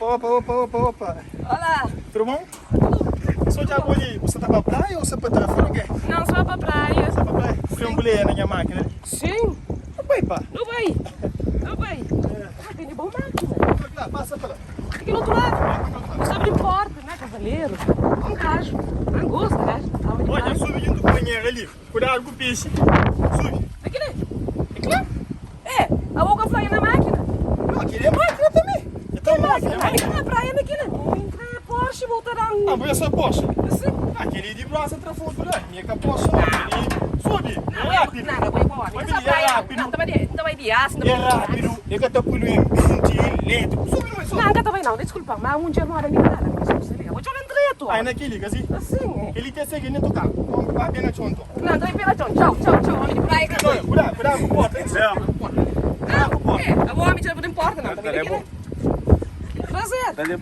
Opa, opa, opa, opa, opa. Olá. Tudo bom? Tudo. Só já vou ali. Você tá pra praia ou você pra telefone o quê? Não, só pra praia. Só pra praia? Sim. Um boleia na minha máquina ali. Sim. Não vai, pá. Não vai. Não vai. É. Ah, tem de bom máquina. Lá, passa pra lá. Aqui do outro lado. Você abre porta, né, cavaleiro? Um gajo. Angosta, gajo. Olha, sobe junto com o banheiro ali. Cuidado com o peixe. Sobe. Aqui, né? Aqui lá? É, a boca foi na máquina. Não, aquele é máquina também. Então, É máquina. É máquina. Na praia, naquilo. Entrei Porsche, voltarão. Ah, vou essa Porsche. Sim. Aquele de braço atrafou por aí. Minha que Porsche não. Aquele sobe. Não, É rápido. Não, não, vou igual. Vai Essa é praia. rápido. Não, também também de aço, É também de rápido. É que tá poluindo ambiente elétrico. Sobe, não é sobe. Não, nunca também não. Desculpa, mas um dia não era nem nada. Vou te olhar direto. Ah, naquele, assim. Assim. Ele tem que nem tocar. Vamos para bem na chonto. Não, também pela tchau, tchau, tchau, tchau. Homem de praia. Não, cuidado, cuidado com a porta. hein? Não, é, o homem já não importa, não. Também aqui, né? Prazer. Não,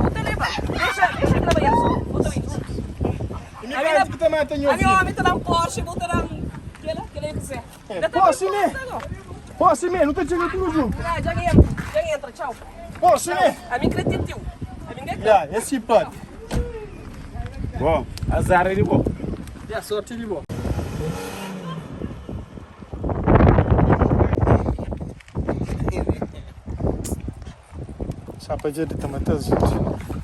vou te levar. Deixa, deixa eu trabalhar só. Vou também. E me garante que também tem A minha homem tá dando Porsche, vou te dar um. Aquela, aquela que você. É, Porsche, né? Porsche, né? Não tá chegando tudo junto. Não, já entra, já entra, tchau. Porsche, né? A mim acreditou. A mim acreditou. Já, esse pode. Bom, azar é de bom. É, sorte de bom. Chapa de também tá junto.